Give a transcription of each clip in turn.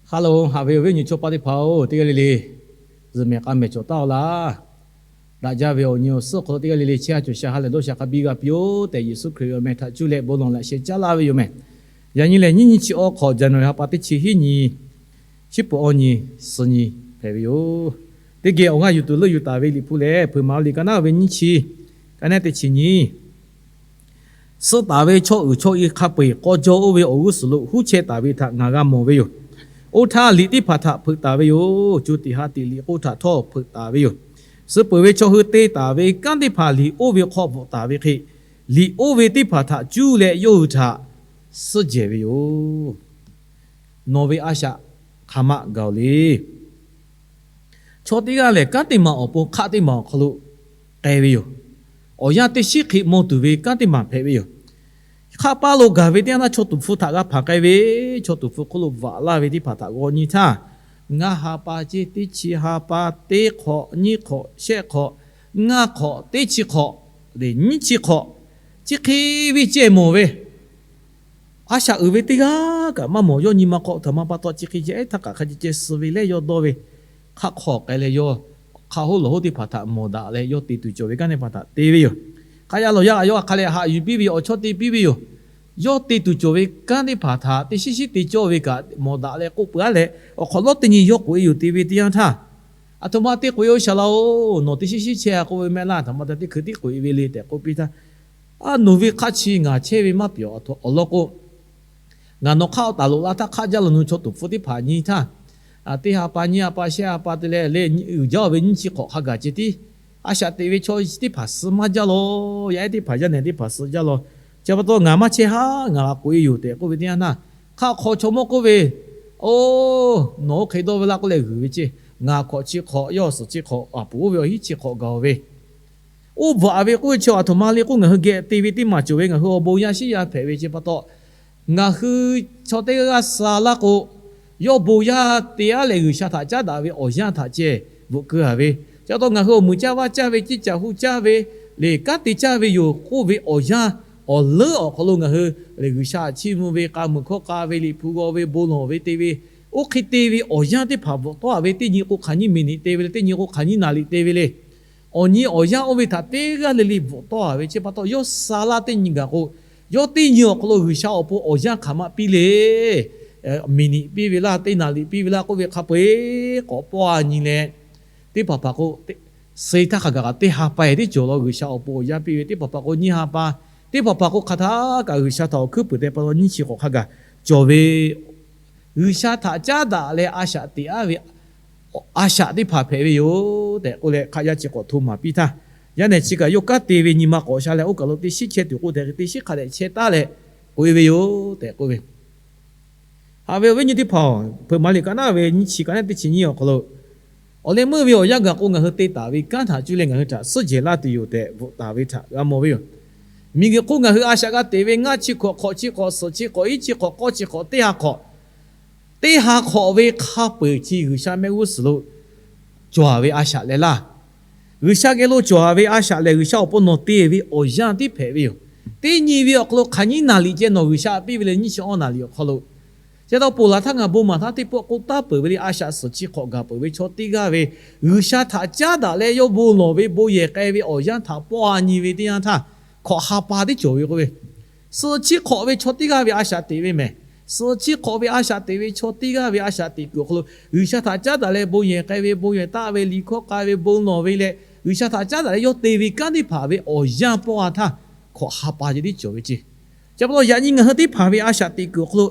Hello, haꞈ ve awˬ viˉ awˬ nyi chaw paˆ teˇ hpaˍ-oˬ, teˇ g'aˇ le le zuhˬ mehˬ k'a mehˬ cawˬ taˉ-aw laˇ. Daꞈ jaˇ ve awˬ nyi awˬ suhˉ awˬ hk'aw lo teˇ g'aˇ le le chehˇ ha cawˬ sha ha lehˬ dawˇ sha hk'a biˇ g'a piˇ-oˬ tehꞈ, Yeˍsuˆ Hkriꞈ ve awˬ meh htaꞈ cuˇ leh bon lawˬ laꞈ sheh caˉ laˇ ve yoˬ mehˬ. Yaꞈ nyi lehˬ, nyiˇ nyi chi awˬ hk'awꞈ January ha pa teˇ chi hiˉ nyi, chi peuˬ awˬ nyi, suh nyi hpehꞈ ve yoˬ. Teˇ geh awˬ g'aˇ yuˬ tuˬ leuˆ yuˬ taˍ ve Liꞈ hpu lehˬ, Hpeuꞈ maˍ liꞈ ka naˉ ve nyiˇ chi, ka naˉ teˇ chi nyi, suh taˍ ve chaw uiˍ chaw i hk'a peu-eˬ k'aw jaw oˇ ve awˬ g'uˇ suhˍ lo huˉ chehˇ taˍ ve htaꞈ ngaˬ g'a mawˬ ve yoˬ. Oˇ htaˇ liꞈ teˇ hpaˍ htaꞈ hpeuꞈ taˍ ve yoˬ. Co tiꞈ ha tiꞈ liꞈ k'oˆ htaꞈ htawˇ hpeuꞈ taˍ ve yoˬ. Suh peuˬ ve chaw hui te taˍ ve kanˉ teˇ hpaˍ liꞈ oˇ ve hk'aw bvuhꞈ taˍ ve hk'e, liꞈ oˇ ve teˇ hpaˍ htaꞈ cuˇ leh yawˇ hui htaꞈ suhˉ jehˬ ve yoˬ. Nawˬ ve a shaꞈ hk'aˬ ma gaˬ-oˬ le. Chaw teˇ g'aˇ lehˬ, kanˉ teˇ maˬ awˬ pon hk'aˆ teˇ maˬ awˬ hk'aw lo k'ai ve yoˬ. Awˬ yanˇ teˇ shiˉ hk'e mawˬ tuˬ ve kanˉ teˇ maˬ hpehꞈ ve yoˬ. Hk'aˆ paˇ lo gaˬ ve teˇ yanˇ htaˇ, chaw tuˍ hpfuh htaꞈ g'a hpanˍ k'ai ve, chaw tuˍ hpfuh hk'oˆ lo vaꞈ laˇ ve teˇ hpaˍ htaꞈ g'aw nyi htaˇ, ngaˇ ha pa ceˇ, teˇ chi ha pa, teˇ hk'awꞈ, nyiˇ hk'awꞈ, shehˆ hk'awꞈ, ngaˇ hk'awꞈ, teˇ chi hk'awꞈ, nyiˇ chi hk'awꞈ, chi hk'e ve ceh mawˬ ve, a shaꞈ uiˍ ve teˇ g'aˇ kaꞈ maˇ mawˬ. Yawˇ nyi ma hk'aw htaꞈ ma pa taw chi hk'e ceh ehˉ htaˇ kaꞈ hk'a ceh ceh suh ve leh yawˇ dawˇ ve, hk'aˆ hk'aw k'ai leh yawˇ hk'a hoˉ lawˬ hoˉ teˇ hpaˍ htaꞈ mawˬ daꞈ leh, yawˇ te tuˬ cawˬ ve kanˉ teˇ hpaˍ htaꞈ te ve yoˬ. Hk'aˆ yaˇ lawˬ yaˇ a yawˇ hk'a leh haꞈ yuˬ piˇ ve yoˬ, awˬ chawˇ te piˇ ve yoˬ. Yawˇ te tuˬ cawˬ ve kanˉ teˇ hpaˍ htaꞈ teˇ shiˉ shiˉ te cawˇ ve kaꞈ mawˬ daꞈ leh k'oˆ peuˬ-a leh, awˬ hk'awꞈ lawˉ teˇ nyi yawˇ k'oꞈ-e yoˬ te ve teˇ yanˇ htaˇ, aˬ htoꞈ ma te k'oꞈ-e-oˬ shaˍ laˇ-oˬ, nawˬ teˇ shiˉ shiˉ chehˇ-a k'oˆ ve mehˆ laˇ, aˬ htoꞈ ma te teˇ hkui tiˉ k'oꞈ-e ve le tehꞈ k'oˆ piˇ htaˇ, a, nawˬ ve hk'aˆ chi ngaˬ chehˇ ve maˇ pyeˬ. Awˬ lawn k'o, ngaˬ nawˬ hk'aˆ taˍ loꞈ la htaˇ hk'aˆ jaˇ law nu chaw tuˍ hpfuh teˇ hpaˍ nyi htaˇ, teˇ ha pa nyiˇ ha pa shehˆ ha pa te leh le, uiˍ jaˇ-oˬ ve nyiˇ chi hk'awꞈ hk'a gaˬ ceh tiˉ, a shaꞈ teꞈ ve chaw teˇ hpaˍ suh maˇ jaˇ law. Yaˇ ehˉ teˇ hpaˍ, yaˇ nehˬ teˇ hpaˍ suh jaˇ law. Chi pa taw ngaˬ maˇ chehˇ haˉ, ngaˬ g'a k'oꞈ-e yoˬ tehꞈ k'oˆ ve teˇ yanˇ htaˇ, hk'aˆ hk'aw chaw mawˇ k'oˆ ve, Oˬ, nawˬ oˇ hk'e dawˇ ve laˇ k'oˆ leh g'uiˬ ve ceˇ. Ngaˬ hk'awꞈ chi hk'awꞈ, yawˇ suhˍ chi hk'awꞈ, aˬ puˍ oˇ ve awˬ hinˉ chi hk'awꞈ gaˬ-oˬ ve, oˇ bvuhꞈ-a ve k'oˆ ve chi aˬ htoꞈ ma le k'oˆ, ngaˬ hui geh te ve teˇ maˬ cawˬ ve ngaˬ hui awˬ bon yaˇ shiˉ yaˇ hpehꞈ ve chi pa taw, ngaˬ hui chaw teˇ g'aˇ g'aˇ suh laˇ k'o, yawˇ bon yaˇ te-a leh G'uiˬsha htaꞈ caˉ daꞈ ve awˬ yanˇ htaꞈ ceh bvuhꞈ keu-a ve. Chi pa taw ngaˬ hui awˬ muiˬ caˇ vaˇ caˇ ve, ciˇ caˬ hu caˇ ve, lehˬ kanˉ te caˇ ve yoˬ k'oˆ ve awˬ yanˇ awˬ leuˉ awˬ hk'aw lo ngaˬ hui lehˬ G'uiˬsha chiˇ mvuh ve, k'a muiˬ hkawˇ k'a ve, Liꞈ hpu g'aw ve, bon lawˬ ve te ve, oˇ hk'e te ve awˬ yanˇ teˇ hpaˍ bvuhꞈ tawˆ-a ve, teˇ nyi k'o hk'aˬ nyiˇ miˬ niꞈ te ve le, teˇ nyi k'o hk'aˬ nyiˇ naˍ liꞈ te ve le. Awˬ nyi awˬ yanˇ oˇ ve htaꞈ teˇ g'aˇ le le bvuhꞈ tawˆ-a ve chi pa taw, yawˇ suh laˇ teˇ nyi gaˬ k'o, yawˇ teˇ nyi awˬ hk'aw lo G'uiˬsha awˬ pon awˬ yanˇ hk'aˬ ma piˇ le. Miˬ niꞈ piˇ ve laˇ, teˇ naˍ liꞈ piˇ ve laˇ k'oˆ ve hk'a peu-eˬ k'awꞈ pawˆ-a nyi leh, teˇ hpaˍ hpaˍ k'o, suh-e htaˇ hk'a gaˬ kaꞈ teˇ ha pa-eˬ teˇ cawˬ law G'uiˬsha awˬ pon awˬ yanˇ piˇ ve, teˇ hpaˍ hpaˍ k'o nyiˇ ha pa, teˇ hpaˍ hpaˍ k'o hk'aˬ htaˇ kaꞈ G'uiˬsha htaꞈ awˬ hkuiˉ puiˍ te pa taw nyiˇ chi hk'awꞈ hk'a gaˬ cawˬ ve G'uiˬsha htaꞈ caˉ daꞈ leh a shaꞈ teꞈ-a ve a shaꞈ teˇ hpaˍ hpehꞈ ve yoˬ tehꞈ k'oˆ leh, hk'aˆ yaˇ chi k'awꞈ hto maˍ piˇ htaˇ, yaˇ nehˬ chi kaꞈ yawˇ kanˉ te ve nyi ma k'awꞈ sha leh, oˇ kaˬ lo teˇ shiˉ chehˇ tuˬ k'o tehꞈ, teˇ shiˉ hk'a dehꞈ chehˇ taˉ leh k'oꞈ-e ve yoˬ tehꞈ k'oˆ ve. Haꞈ ve awˬ viˉ nyi teˇ hpaˍ-oˬ, Hpeuꞈ maˍ liꞈ ka naˉ ve nyiˇ chi ka naˉ teˇ chi nyiˇ awˬ hk'aw lo, awˬ leh meuˇ ve awˬ yanˇ gaˬ k'o ngaˬ hui te taˍ ve kanˉ htaꞈ cuˇ leh ngaˬ hui htaꞈ suhˉ jehˬ laˇ tuˬ yoˬ tehꞈ bvuhꞈ taˍ ve htaꞈ g'a mawˬ ve yoˬ. Miˬguiˬ hk'oˆ ngaˬ hui a shaꞈ g'a teꞈ ve ngaˇ chi hk'awꞈ, hk'awꞈ chi hk'awꞈ, suhˍ chi hk'awꞈ, iˉ chi hk'awꞈ, k'awˇ chi hk'awꞈ, teˇ ha hk'awꞈ, teˇ ha hk'awꞈ ve hk'a peu-eˬ chi G'uiˬsha mehˆ g'uˇ suhˍ lo cawˬ-a ve a shaꞈ leh laˇ. G'uiˬsha geh lo cawˬ-a ve a shaꞈ lehˬ, G'uiˬsha awˬ pon nawˬ te ve awˬ yanˇ tiˉ hpehꞈ ve yoˬ. Teˇ nyi ve awˬ hk'aw lo hk'aˬ nyiˇ naˍ liꞈ ceh nawˬ G'uiˬsha piˇ ve le, nyiˇ chi awˇ naˍ liꞈ awˬ hk'aw lo. Chi pa taw ponˬ laˬ htaˇ ngaˬ bon maˍ htaˇ teˇ pawˆ k'oˆ taˉ peuˬ ve le, a shaꞈ suhˍ chi hk'awꞈ gaˬ peuˬ ve chaw teˇ g'aˇ ve G'uiˬsha htaꞈ caˉ daꞈ leh yawˇ bon lawˬ ve bon yehˬ k'ai ve awˬ yanˇ htaꞈ pawˆ-a nyi ve teˇ yanˇ htaˇ, hk'awꞈ ha pa teˇ cawˬ ve k'oˆ ve, suhˍ chi hk'awꞈ ve chaw teˇ g'aˇ ve a shaꞈ teꞈ ve mehˬ. Suhˍ chi hk'awꞈ ve a shaꞈ teꞈ ve chaw teˇ g'aˇ ve a shaꞈ teꞈ kuiˬ awˬ hk'aw lo G'uiˬsha htaꞈ caˉ daꞈ leh bon yehˬ k'ai ve, bon yehˬ taˆ ve, liꞈ hkawˇ k'a ve, bon lawˬ ve leh, G'uiˬsha htaꞈ caˉ daꞈ leh yawˇ te ve kanˉ teˇ hpaˍ ve awˬ yanˇ pawˆ-a htaˇ, hk'awꞈ ha pa ceh tiˉ cawˬ ve ceˇ. Chi pa taw yaꞈ nyi ngaˬ hui teˇ hpaˍ ve a shaꞈ teꞈ kuiˬ awˬ hk'aw lo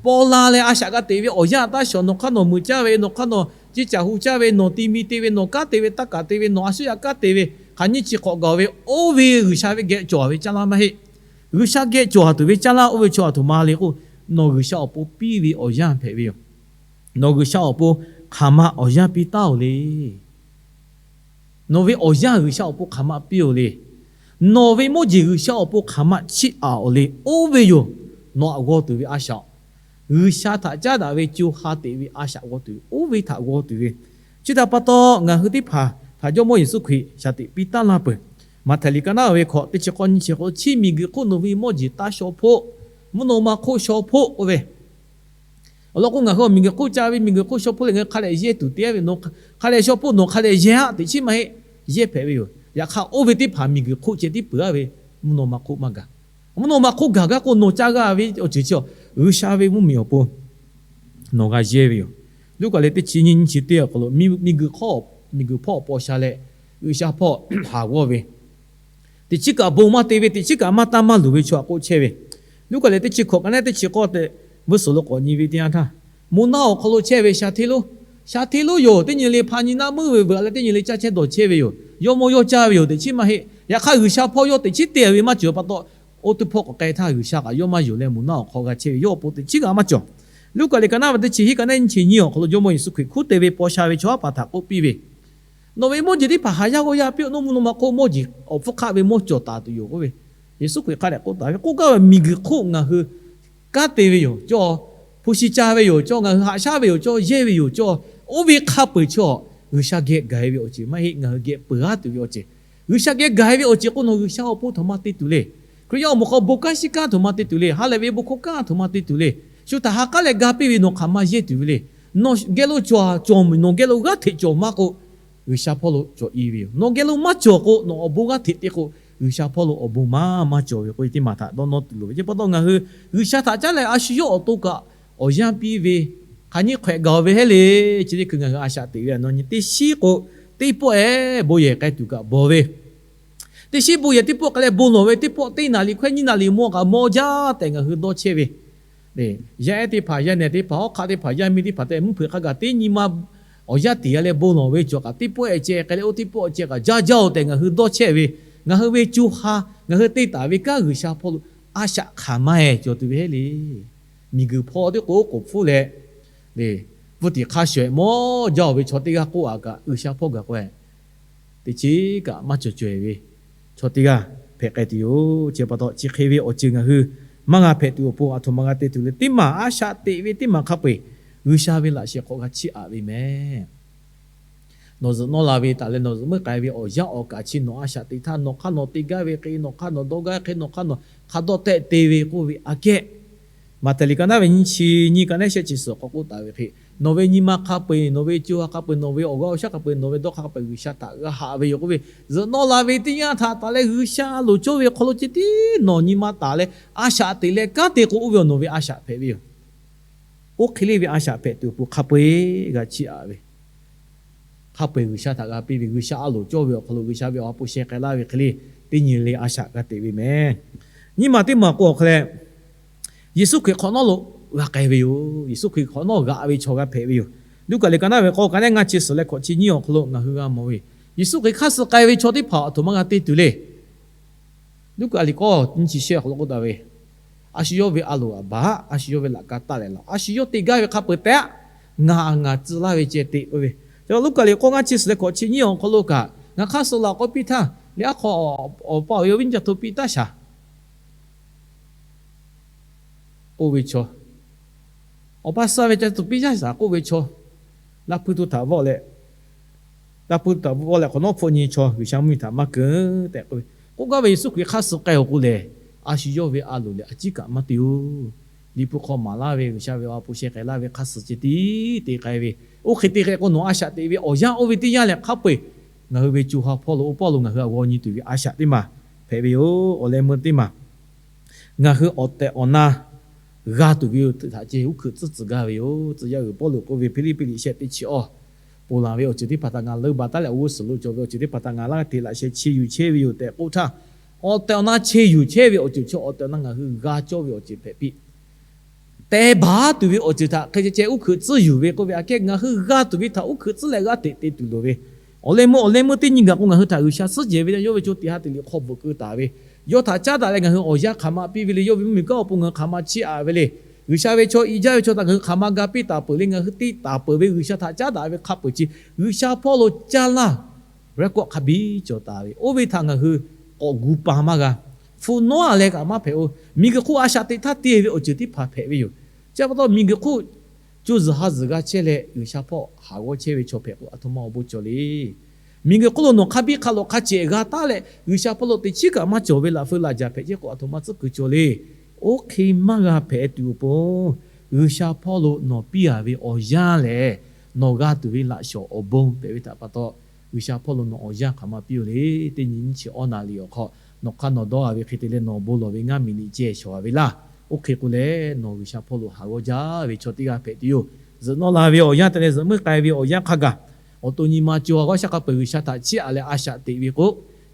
paw la leh a shaꞈ g'a teꞈ ve awˬ yanˇ taˇ shawˍ. Nawˬ hk'aˇ nawˬ muiˬ caˇ ve, nawˬ hk'aˇ nawˬ ciˇ caˬ hu caˇ ve, nawˬ ti mi te ve, nawˬ kanˉ te ve, taˇ kaˬ te ve, nawˬ a shu yaˇ kanˉ te ve, hk'aˬ nyiˇ chi hk'awꞈ gaˬ ve, oˇ ve G'uiˬsha ve geh cawˬ ve caˇ laˇ maˇ heˆ. G'uiˬsha geh cawˬ tuˬ ve caˇ laˇ oˇ ve chaw aˬ htoꞈ ma le k'o, nawˬ G'uiˬsha awˬ pon piˇ ve awˬ yanˇ hpehꞈ ve yoˬ. Nawˬ G'uiˬsha awˬ pon hk'aˬ ma awˬ yanˇ piˇ taˉ-oˬ le. Nawˬ ve awˬ yanˇ G'uiˬsha awˬ pon hk'aˬ ma piˇ-oˬ le. Nawˬ ve mawˇ jeˬ G'uiˬsha awˬ pon hk'aˬ ma chiˇ aꞈ-oˬ le. Oˇ ve yoˬ, nawˬ htaꞈ g'aw tuˬ ve a shaꞈ, G'uiˬsha htaꞈ caˉ daꞈ ve co ha teꞈ ve a shaꞈ g'aw tuˬ ve, oˇ ve htaꞈ g'aw tuˬ ve. Chi htaꞈ pa taw ngaˬ hui teˇ hpaˍ htaꞈ Jawˇmawˇ Yeˍsuˆ Hkriꞈ shaˍ tiꞈ piˇ taˉ laˇ peuˬ. Maꞈhtehˍ liꞈ ka naˉ ve hk'awꞈ teˇ chi k'awˇ nyiˇ chi k'o, chi miˬguiˬ hk'oˆ nawˬ ve mawˇ jeˬ taˇ shaw hpoˆ, mvuhˇ naw ma hk'oˆ shaw hpoˆ k'oˆ ve, Awˬ lawn k'o, ngaˬ hui awˬ miˬguiˬ hk'oˆ ca ve miˬguiˬ hk'oˆ shaw hpoˆ leh ngaˬ hui hk'a dehꞈ yehˇ tuˬ te-a ve, hk'a dehꞈ shaw hpoˆ nawˬ hk'a dehꞈ yehˇ-aˆ teꞈ chiˉ maˇ heˆ. Yehˇ hpehꞈ ve yoˬ. Yaꞈ hk'aˇ, oˇ ve teˇ hpaˍ miˬguiˬ hk'oˆ ceh tiˉ peuˬ-a ve mvuhˇ naw ma hk'oˆ maˇ gaˬ. Mvuhˇ naw ma hk'oˆ gaˬ gaˇ k'o, nawˬ ca g'a ve awˬ ceuˬ chi-a, G'uiˬsha ve mvuhˇmiˬ awˬ pon nawˬ g'a yehˇ ve yoˬ. Luˉkaꞈ lehˬ teˇ chi nyiˇ nyiˇ chi teˇ awˬ hk'aw lo, miˬguiˬ hk'oˆ, miˬguiˬ hpawˇ awˬ paw sha leh G'uiˬsha hpawˇ haˍ g'awˇ ve, teꞈ chiˉ kaꞈ bon maˇ te ve, teꞈ chiˉ kaꞈ maˇ tanˇ maˇ luˬ ve chaw htaꞈ k'oˆ chehˇ ve. Luˉkaꞈ lehˬ teˇ chi hkawꞈ ka naˉ teˇ chi k'awˇ tehꞈ, vuiˇ suhˍ lo k'awꞈ nyi ve teˇ yanˇ htaˇ, moˬ naˆ awˬ hk'aw lo chehˇ ve sha hteˇ lonˉ, sha hteˇ lonˉ yoˬ. Teˇ nyi le hpa nyi naˆ meuˇ ve veuꞈ leh teˇ nyi le caˇ chehˇ dawˬ chehˇ ve yoˬ. Yawˇ mawˇ yawˇ caˇ ve yoˬ teꞈ chiˉ maˇ heˆ. Yaꞈ hk'aˇ, G'uiˬsha hpawˇ yawˇ teꞈ chiˉ te ve maˇ cawˬ pa taw, oˇ teˇ hpawˇ k'awꞈ k'ai htaˇ, G'uiˬsha kaꞈ yawˇ maˇ yonˍ leh moˬ naˆ awˬ hk'aw g'a chehˇ ve, yawˇ awˬ pon teꞈ chiˉ kaꞈ maˇ cawˬ. Luˉkaꞈ lehˬ ka naˉ ve teˇ chi hiˉ ka naˉ nyiˇ chi nyiˇ awˬ hk'aw lo Jawˇmawˇ Yeˍsuˆ Hkriꞈ hkunˉ te ve paw sha ve chaw haˉ paˍ htaꞈ k'oˆ piˇ ve, nawˬ ve mawˇ jeˬ teˇ hpaˍ haˍ yaˇ g'awˇ yaˇ piˇ-oˆ. Nawˬ mvuhˇ naw ma hk'oˆ mawˇ jeˬ awˬ hpfuhˇ hk'aˆ ve mawˇ cawˬ taˍ tuˬ yoˬ k'oˆ ve, Yeˍsuˆ Hkriꞈ hk'a dehꞈ k'oˆ taˍ ve, k'oˆ gaˇ ve miˬguiˬ hk'oˆ ngaˬ hui kanˉ te ve yoˬ. Cawˇ hpu shi ca ve yoˬ. Cawˇ ngaˬ hui haꞈ shaˉ ve yoˬ. Cawˇ yehˇ ve yoˬ. Cawˇ oˇ ve hk'a peu-eˬ chaw, G'uiˬsha geh gaˬ-e ve awˬ ceuˬ maˇ heˆ. Ngaˬ hui geh peuˬ-a tuˬ ve awˬ ceuˬ, G'uiˬsha geh gaˬ-e ve awˬ ceuˬ k'o, nawˬ G'uiˬsha awˬ pon htaꞈ ma te tuˬ le. Hkriꞈ yaˇ awˬ moˍ hk'aw bon kanˉ shiˉ kanˉ htaꞈ ma te tuˬ le. Ha lehˬ ve bon hkawˇ kanˉ htaꞈ ma te tuˬ le. Shu htaꞈ ha k'aˉ leh ga piˇ ve nawˬ hk'aˬ ma yehˇ tuˬ ve le. Nawˬ geh lo cawˬ cawˬ, nawˬ geh lo g'aˇ hteꞈ cawˬ maˇ k'o, G'uiˬsha hpawˇ lo cawˬ-e ve yoˬ. Nawˬ geh lo maˇ cawˬ k'o, nawˬ awˬ bon g'aˇ hteꞈ te k'o, G'uiˬsha hawˇ lo awˬ bon maˇ maˇ cawˬ ve k'oˆ ve teˇ maˬ htaꞈ dawˇ nawˇ tuˬ loˍ ve. Chi pa taw ngaˬ hui G'uiˬsha htaꞈ caˉ leh a shu yawˇ awˬ to kaꞈ awˬ yanˇ piˇ ve, hk'aˬ nyi hk'awehꞈ gaˬ-oˬ ve heˆ le. Chi teˇ hkui ngaˬ hui a shaꞈ teꞈ ve a naw nyi teˇ shiˉ k'o, teˇ pawˆ-e bon yehˬ k'ai tuˬ kaꞈ bawˬ ve, teˇ shiˉ bon yehˬ teˇ pawˆ k'ai leh bon lawˬ ve, teˇ pawˆ teˇ naˍ riˍ hkawehˇ nyiˇ naˍ riˍ maw kaꞈ maw jaˇ tehꞈ ngaˬ hui dawˇ chehˇ ve, yaˇ ehˉ teˇ hpaˍ, yaˇ nehˬ teˇ hpaˍ, hawˉ hk'aˆ teˇ hpaˍ, yaˇ miˇ teˇ hpaˍ tehꞈ mvuhˇ hpeuꞈ hk'a gaˬ teˇ nyi ma awˬ yanˇ teꞈ-a leh bon lawˬ ve cawˬ kaꞈ, teˇ pawˆ-e ceh k'ai leh oˇ teˇ pawˆ ceh kaꞈ jaˇ jaˇ-oˬ tehꞈ ngaˬ hui dawˇ chehˇ ve, ngaˬ hui ve co ha, ngaˬ hui te taˍ ve kanˉ G'uiˬsha hpawˇ lo a shaꞈ hk'aˬ maˇ-e cawˬ tuˬ ve heˆ le. Miˬguiˬ hpawˇ teˇ k'o k'oˍ hpfuhˇ leh, le, pfuhˇ tiˍ hk'a shawehꞈ mawˇ jaˇ-oˬ ve chaw teˇ g'aˇ k'oˆ-a kaꞈ, G'uiˬsha hpawˇ gaˬ k'o-e teꞈ chiˉ kaꞈ maˇ cawˬ caweh ve chaw teˇ g'aˇ hpehꞈ k'ai tuˬ yoˬ. Chi pa taw chi hk'e ve awˬ ceuˬ ngaˬ hui maˇ g'a hpehꞈ tuˬ awˬ pon a htoꞈ ma g'a te tuˬ le. Teˇ maˬ a shaꞈ teꞈ ve teˇ maˬ hk'a peu-eˬ G'uiˬsha ve laꞈ sheh hk'aw g'a chiˇ aꞈ ve mehˍ. Nawˬ zuhꞈ nawˇ la ve taˍ leh nawˬ zuhꞈ meuˇ k'ai ve awˬ yanˇ awˬ kaꞈ chi nawˬ a shaꞈ teꞈ htaˇ, nawˬ hk'aˇ nawˬ te gaˇ ve hk'e, nawˬ hk'aˇ nawˬ dawˇ gaˇ hk'e, nawˬ hk'aˇ nawˬ hk'a dawˇ tehˆ te ve k'oˆ ve aꞈ kehˉ, Maꞈhtehˍ liꞈ ka naˉ ve nyiˇ chi nyiˇ ka naˉ shehˆ chi suhˍ k'awꞈ k'oˆ taˍ ve hk'e, nawˬ ve nyi ma hk'a peu-eˬ, nawˬ ve co ha hk'a peu-eˬ, nawˬ ve awˬ g'aˇ awˬ shaˉ hk'a peu-eˬ, nawˬ ve dawˇ hk'aˇ hk'a peu-eˬ G'uiˬsha htaꞈ g'a haꞈ ve yoˬ k'oˆ ve, zuhꞈ nawˇ la ve teˇ yanˇ htaꞈ taˍ leh G'uiˬsha loˍ cawˇ ve awˬ hk'aw lo ceh tiˉ nawˬ nyi ma taˍ leh a shaꞈ teꞈ leh kanˉ te k'o, oˇ ve awˬ nawˬ ve a shaꞈ hpehꞈ ve yoˬ. Oˇ hk'e le ve a shaꞈ hpehꞈ tuˬ awˬ pon hk'a peu-eˬ g'a chiˇ aꞈ ve, hk'a peu-eˬ G'uiˬsha htaꞈ g'a piˇ ve, G'uiˬsha a loˍ cawˇ ve awˬ hk'aw lo G'uiˬsha ve awˬ ha hpu sheh k'ai laˇ ve hk'e le, teˇ nyi le a shaꞈ g'a teꞈ ve mehˍ. Nyiˇ maˬ teˇ maˬ k'o awˬ hk'aw leh, Yeˍsuˆ Hkriꞈ hk'awꞈ nawˉ lo g'a k'ai ve yoˬ. Yeˍsuˆ Hkriꞈ hk'awꞈ nawˉ g'aꞈ ve chaw g'a hpehꞈ ve yoˬ. Luˉkaꞈ liꞈ ka naˉ ve k'awˇ ka naˉ ngaˇ chi suhˍ leh hkawꞈ chi nyiˇ awˬ hk'aw lo ngaˬ hui g'a mawˬ ve, Yeˍsuˆ Hkriꞈ hk'aˇ suh k'ai ve chaw teˇ hpaˍ a htoꞈ ma g'a te tuˬ le. Luˉkaꞈ liꞈ k'awˇ nyiˇ chi shehˆ awˬ hk'aw lo k'oˆ taˍ ve, a shu yawˇ ve a loˍ aꞈ baˬ-aꞈ, a shu yawˇ ve laꞈ ka taˆ leh laˬ, a shu yawˇ te gaˇ ve hk'a peu-eˬ tehꞈ-aꞈ, ngaˬ ngaˬ tcuh laˇ ve ceh te k'oˆ ve. Luˉkaꞈ liꞈ k'awˇ ngaˇ chi suhˍ leh hkawꞈ chi nyiˇ awˬ hk'aw lo kaꞈ, ngaˬ hk'aˇ suh laˬ k'awꞈ piˇ htaˇ, leh aˉ hk'aw awˬ pa awˬ yaˇ viˉ nyi ca hto piˇ taˇ shaˍ k'oˆ ve chaw, awˬ pa suh ve ca hto piˇ taˇ shaˍ k'oˆ ve chaw, laˇ hpuiˇ to htaꞈ vawˆ leh, laˇ hpuiˇ to htaꞈ vawˆ leh hk'awꞈ nawˉ hpfuhˆ nyi chaw G'uiˬsha mvuhˇmiˬ htaꞈ maˇ keunˍ tehꞈ k'oˆ ve. K'oˆ gaˇ ve Yeˍsuˆ Hkriꞈ hk'aˇ suh k'ai-oˬ k'o lehˬ, a shu yawˇ ve a loˍ lehˬ a ciˉ kaꞈ maˇ te-oˬ. Liꞈ hpu hk'aw maˍ laˇ ve G'uiˬsha ve awˬ ha hpu sheh k'ai laˇ ve hk'aˇ suh ceh tiˉ te k'ai ve, oˇ hk'e te k'ai k'o nawˬ a shaꞈ teꞈ ve awˬ yanˇ oˇ ve teˇ yanˇ lehˬ hk'a peu-eˬ ngaˬ hui ve co ha hpawˇ lo oˇ pawˆ lo ngaˬ hui a g'aw nyi tuˬ ve a shaꞈ teˇ maˬ hpehꞈ ve yoˬ. Awˬ leh meuˇ teˇ maˬ ngaˬ hui awˬ tehˬ awˬ na g'a tuˬ ve yoˬ. Htaꞈ ceh uˉ hkeuꞈ tcuhˉ tcuh gaˇ ve yoˬ. Tcuh yaˇ uiˍ Pawˇluꞈ k'oˆ ve, Hpiˇliˇpiˆ liꞈ shehˆ teˇ chi awˬ, ponˬ laˬ ve awˬ ceuˬ teˇ hpaˍ htaꞈ ngaˬ leuˉ baˬ taˉ leh awˬ g'uˇ suhˍ lo cawˬ ve awˬ ceuˬ teˇ hpaˍ htaꞈ ngaˬ laˇ te laꞈ sheh che yuˬ chehˇ ve yoˬ tehꞈ k'oˆ htaˇ, awˬ tehˬ awˬ na che yuˬ chehˇ ve awˬ ceuˬ chi awˬ tehˬ awˬ na ngaˬ hui g'a cawˇ ve awˬ ceuˬ hpehꞈ piˇ. Teh baˬ tuˬ ve awˬ ceuˬ htaꞈ hk'e ceh ceh uˉ hkeuꞈ tcuhˉ yuˬ ve k'oˆ ve aꞈ kehˉ, ngaˬ hui g'a tuˬ ve htaꞈ uˉ hkeuꞈ tcuhˉ leh g'aˇ teꞈ te tuˬ loˍ ve. Awˬ leh meuˇ awˬ leh meuˇ teˇ nyi gaˬ k'o ngaˬ hui htaꞈ G'uiˬsha suhˉ jehˬ ve yawˇ ve co tiꞈ ha teꞈ liꞈ hk'aw bvuhꞈ keu taˍ ve, yawˇ htaꞈ caˉ daꞈ leh ngaˬ hui awˬ yanˇ hk'aˬ ma piˇ ve le. Yawˇ ve mvuhˇmiˬ kanˉ awˬ pon ngaˬ hui hk'aˬ ma chiˇ aꞈ ve le. G'uiˬsha ve chaw i jaˇ ve chaw htaꞈ ngaˬ hui hk'aˬ ma ga piˇ taˍ peuˬ le. Ngaˬ hui te taˍ peuˬ ve G'uiˬsha htaꞈ caˉ daꞈ ve hk'a peu-eˬ chi G'uiˬsha hpawˇ lo caˇ laˇ record hk'a biˇ cawˬ taˍ ve, oˇ ve htaꞈ ngaˬ hui k'awꞈ gu pa maˇ g'a. Hpu nawˉ-a leh kaꞈ maˇ hpehꞈ-o. Miˬguiˬ hk'oˆ a shaꞈ teꞈ htaˇ te ve awˬ ceuˬ teˇ hpaˍ hpehꞈ ve yoˬ. Chi pa taw miˬguiˬ hk'oˆ co zuhˬ ha zuhˬ g'a chehˇ leh G'uiˬsha hpawˇ haˍ g'awˇ chehˇ ve chaw hpehꞈ k'o a htoꞈ ma awˬ bon cawˬ le. Miˬguiˬ hk'oˆ lo nawˬ hk'a biˇ hk'a lawꞈ hk'a cehˬ g'a taˉ leh G'uiˬsha hpawˇ lo teꞈ chiˉ kaꞈ maˇ cawˬ ve laꞈ feu laꞈ jaˬ hpehꞈ chehˇ k'o a htoꞈ ma tcuhˉ kuiˬ cawˬ le. Oˇ hk'e maˇ g'a hpehꞈ tuˬ awˬ pon G'uiˬsha hpawˇ lo nawˬ piˇ a ve awˬ yanˇ lehˬ, nawˬ g'a tuˬ ve laꞈ shawˍ awˬ bon hpehꞈ ve htaꞈ pa taw, G'uiˬsha hpawˇ lo nawˬ awˬ yanˇ hk'aˬ ma piˇ-oˬ le. Teˇ nyi nyiˇ chi awˇ naˍ riˍ awˬ hk'aw, nawˬ hk'aˇ nawˬ dawˇ a ve hk'e te leh nawˬ bon lawˬ ve ngaˇ miˬniꞈ ceh shawˍ a ve laˇ. Oˇ hk'e k'o leh, nawˬ G'uiˬsha hpawˇ lo haˍ g'awˇ jaˇ ve chaw teˇ g'aˇ hpehꞈ tuˬ yoˬ. Zuhꞈ nawˇ la ve awˬ yanˇ te leh zuhꞈ muiˉ k'ai ve awˬ yanˇ hk'a gaˬ, awˬ to nyi ma co a g'awˇ shaˉ hk'a peu-eˬ G'uiˬsha htaꞈ chiˇ aꞈ leh a shaꞈ teꞈ ve k'o,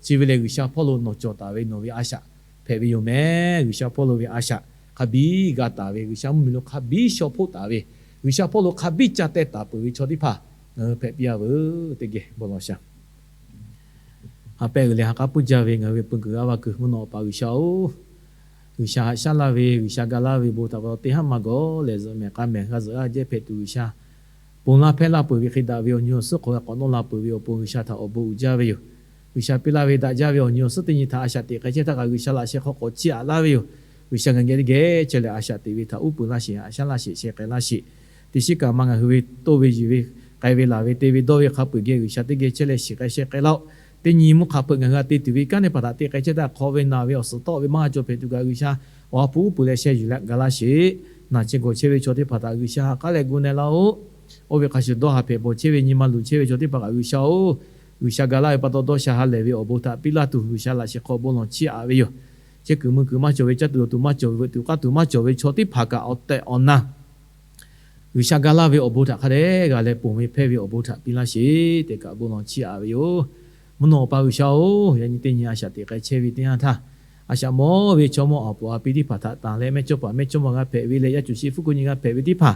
chi ve lehˬ G'uiˬsha hpawˇ lo nawˬ cawˬ taˍ ve nawˬ ve a shaꞈ hpehꞈ ve yoˬ mehˍ. G'uiˬsha hpawˇ lo ve a shaꞈ hk'a biˇ g'a taˍ ve, G'uiˬsha mvuhˇ miˬ lo hk'a biˇ shaw hpoˆ taˍ ve, G'uiˬsha hpawˇ lo hk'a biˇ ca teh taˍ peuˬ ve chaw teˇ hpaˍ ngaˬ hui hpehꞈ piˇ a veuˬ. Teˇ geh bon lawˬ shaˍ. Ha pehˇ uiˍ leh ha k'aˉ puˇ jaˇ ve ngaˬ hui ve peu kuiˬ g'aˇ va kuiˬ mvuhˇ naw awˬ pa G'uiˬsha-oˬ, G'uiˬsha haꞈ shaˉ laˇ ve, G'uiˬsha ga laˇ ve bon htaꞈ pa taw teˇ haˉ maˇ gawˬ lehˬ, zuhꞈ mehˍ k'a mehˍ g'a zuhꞈ g'aˇ jehˇ hpehꞈ tuˬ G'uiˬsha ponˬ laˇ hpehˇ laˇ peuˬ ve hk'e daꞈ ve awˬ nyi awˬ suhˉ hk'aw g'a k'awꞈ nawˇ la peuˬ ve awˬ pon G'uiˬsha htaꞈ awˬ bon uiˍ jaˇ ve yoˬ. G'uiˬsha piˇ laˇ ve daꞈ jaˇ ve awˬ nyi awˬ suhˉ teˇ nyi htaꞈ a shaꞈ teꞈ k'ai chehˇ htaˇ kaꞈ G'uiˬsha laꞈ sheh hk'aw k'awꞈ chiˇ aꞈ laˇ ve yoˬ. G'uiˬsha ngaˬ geh teˇ geh chehˇ leh a shaꞈ teꞈ ve htaꞈ uˉ peunˍ laˇ sheˍ, haꞈ shaˉ laˇ sheˍ, sheh k'ai laˇ sheˍ. Teˇ shiˉ kaꞈ maˇ ngaˬ hui ve toˇ ve yiˬ ve, k'ai ve laˬ ve, te ve dawˇ ve hk'a peu-eˬ geh G'uiˬsha teˇ geh chehˇ leh shiˍ k'ai sheh k'ai laˇ-oˆ. Teˇ nyi mvuhˇ hk'a peu-eˬ ngaˬ hui a te tuˬ ve kanˉ teˇ hpaˍ htaꞈ te k'ai chehˇ htaˇ, hk'aw ve naˬ ve awˬ suhˍ tawˆ ve maˇ cawˬ hpehꞈ tuˬ kaꞈ G'uiˬsha awˬ ha hpu uˉ peunˍ leh sheh yuˬ leh ga laˇ sheˍ. Naˬ chehˇ gawˬ chehˇ ve chaw teˇ hpaˍ htaꞈ G'uiˬsha ha k'aˉ leh gu na laˇ-oˆ. Oˇ ve hk'a shuˍ dawˇ haˍ hpehꞈ bawˬ chehˇ ve, nyi ma luˬ chehˇ ve chaw teˇ hpaˍ kaꞈ G'uiˬsha-oˬ, G'uiˬsha ga laˇ ve pa taw dawˇ sha ha lehˬ ve awˬ bon htaꞈ piˇ laˇ tuˬ G'uiˬsha laꞈ sheh hk'aw bon lawˬ chiˇ aꞈ ve yoˬ. Chehˇ kuiˬ mui kuiˬ maˇ cawˬ ve, caˇ tuˬ dawˬ tuˬ maˇ cawˬ ve, veuꞈ tuˬ k'aˇ tuˬ maˇ cawˬ ve chaw teˇ hpaˍ kaꞈ awˬ tehˬ awˬ na G'uiˬsha ga laˇ ve awˬ bon htaꞈ hk'a dehꞈ g'a leh ponˬ ve hpehˇ ve awˬ bon htaꞈ piˇ laˇ sheˍ tehꞈ kaꞈ bon lawˬ chiˇ aꞈ ve yoˬ. Mvuhˇ naw awˬ pa G'uiˬsha-oˬ, yaꞈ nyi teˇ nyi a shaꞈ teꞈ k'ai chehˇ ve teˇ yanˇ htaˇ, a shaꞈ mawˇ ve chaw mawˇ awˬ puˍ a pi teˇ hpaˍ htaꞈ tanˬ leh mehˇchawˇpaˍ mehˇchawˇma g'a hpehꞈ ve leh yaˇ cuˬ sheˍ hpfuhˇ hkuˇ nyi g'a hpehꞈ ve teˇ hpaˍ,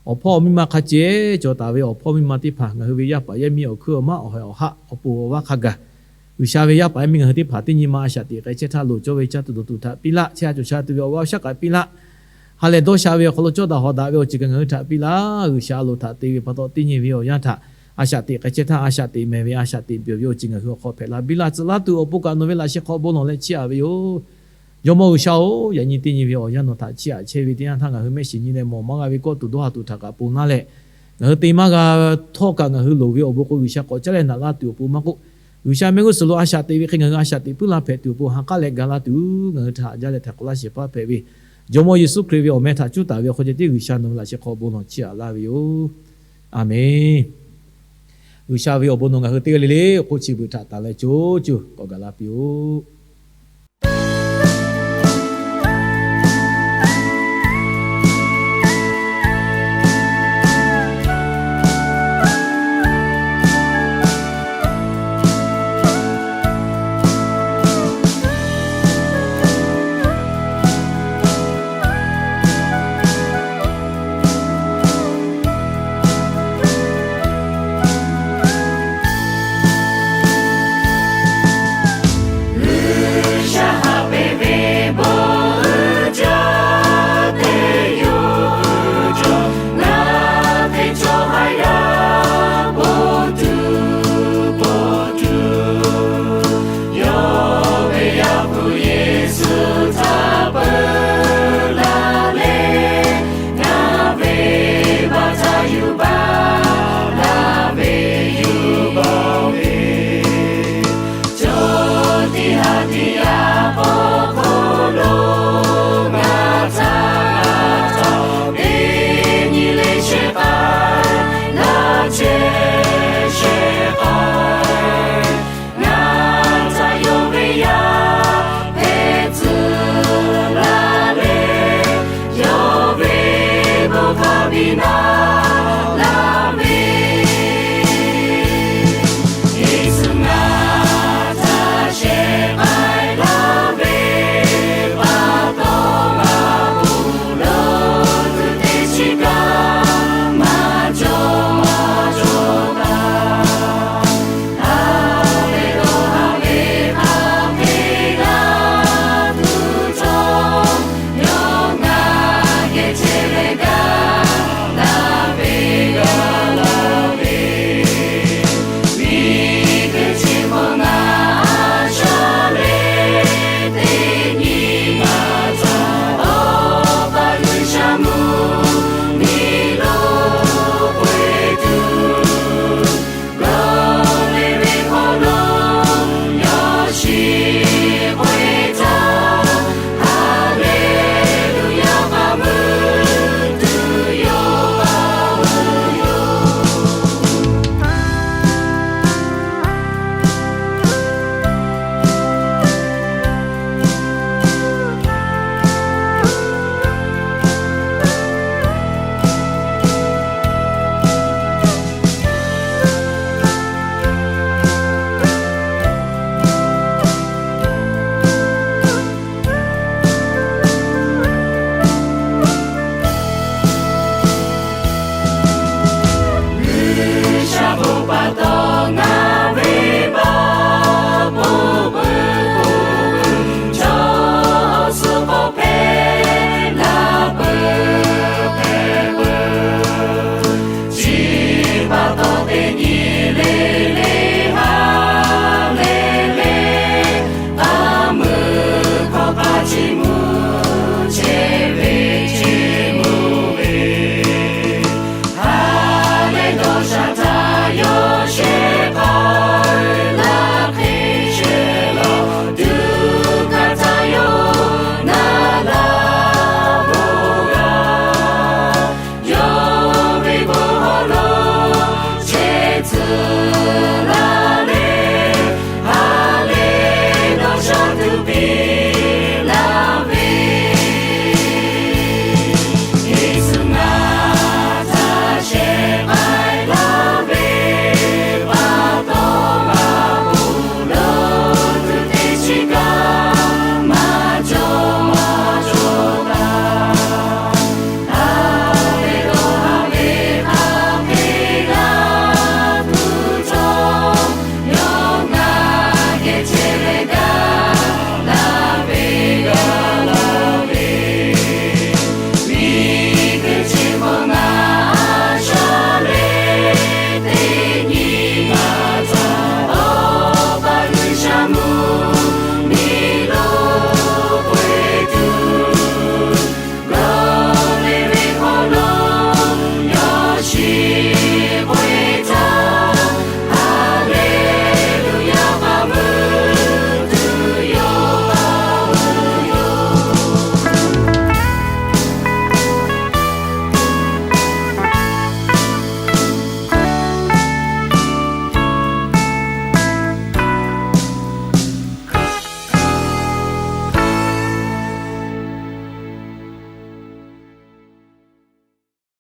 awˬ hpawˇ miˇ ma hk'a ceh cawˬ taˍ ve awˬ hpawˇ miˇ ma teˇ hpaˍ ngaˬ hui ve yaˇ paˍ yaˇ miˇ awˬ hkuiˉ awˬ maˉ awˬ haiˬ awˬ haˆ awˬ pon awˬ vaˇ hk'a gaˬ, G'uiˬsha ve yaˇ paˍ yaˇ miˇ ngaˬ hui teˇ hpaˍ teˇ nyi ma a shaꞈ teꞈ k'ai chehˇ htaˇ loˍ cawˇ ve caˇ tuˬ dawˬ tuˬ htaꞈ piˇ laˇ, chehˇ a cawˬ sha tuˬ ve awˬ g'aˇ awˬ shaˉ kaꞈ piˇ laˇ. Ha lehˬ dawˇ sha ve awˬ hk'aw lo cawˇ daꞈ hawˍ daꞈ ve awˬ ceuˬ kaꞈ ngaˬ hui htaꞈ piˇ laˇ. G'uiˬsha a loˍ htaꞈ te ve pa taw teˇ nyi ve awˬ yanˇ htaꞈ a shaꞈ teꞈ k'ai chehˇ htaˇ, a shaꞈ teꞈ mehˍ ve, a shaꞈ teꞈ pyawˬ ve awˬ ceuˬ ngaˬ hui awˬ hk'aw hpehꞈ la biˇ laˇ tcuh laˇ tuˬ awˬ pon kaꞈ nawˬ ve laꞈ sheh hk'aw bon lawˬ leh chiˇ aꞈ ve yoˬ. Jawˇmawˇ G'uiˬsha-oˬ, yaꞈ nyi teˇ nyi ve awˬ yanˇ nawˬ htaꞈ chiˇ aꞈ chehˇ ve teˇ yanˇ htaˇ ngaˬ hui mehˆ shiˍ nyi leh mawˬ maˇ g'a ve kawˇ tuˬ dawˇ haˍ tuˬ htaꞈ kaꞈ ponˬ laˇ leh, ngaˬ hui te maˇ g'a htawˇ kaꞈ ngaˬ hui loˍ ve awˬ bon k'o G'uiˬsha k'awꞈ caˉ leh naꞈ laˇ tuˬ awˬ pon maˇ k'oˆ, G'uiˬsha mehˆ g'uˇ suhˍ lo a shaꞈ teꞈ ve hk'e ngaˬ hui a shaꞈ teꞈ puiˉ la hpehꞈ tuˬ awˬ pon ha k'aˉ leh ga laˇ tuˬ ngaˬ hui htaꞈ haꞈ jaˇ leh htaiˍ hk'awꞈ laˇ shehˍ hpaˇ hpehꞈ ve, Jawˇmawˇ Yeˍsuˆ Hkriꞈ ve awˬ meh htaꞈ cuˉ taˍ ve awˬ hk'aw ceh tiˉ G'uiˬsha nawˬ ve laꞈ sheh hk'aw bon lawˬ chiˇ aꞈ laˇ ve yoˬ. Aˬmenˍ. G'uiˬsha ve awˬ bon nawˬ ngaˬ hui teˇ g'aˇ le le awˬ hk'oˆ chi beuꞈ htaꞈ tanˬ leh co co k'awꞈ gaˬ la piˇ-oˆ.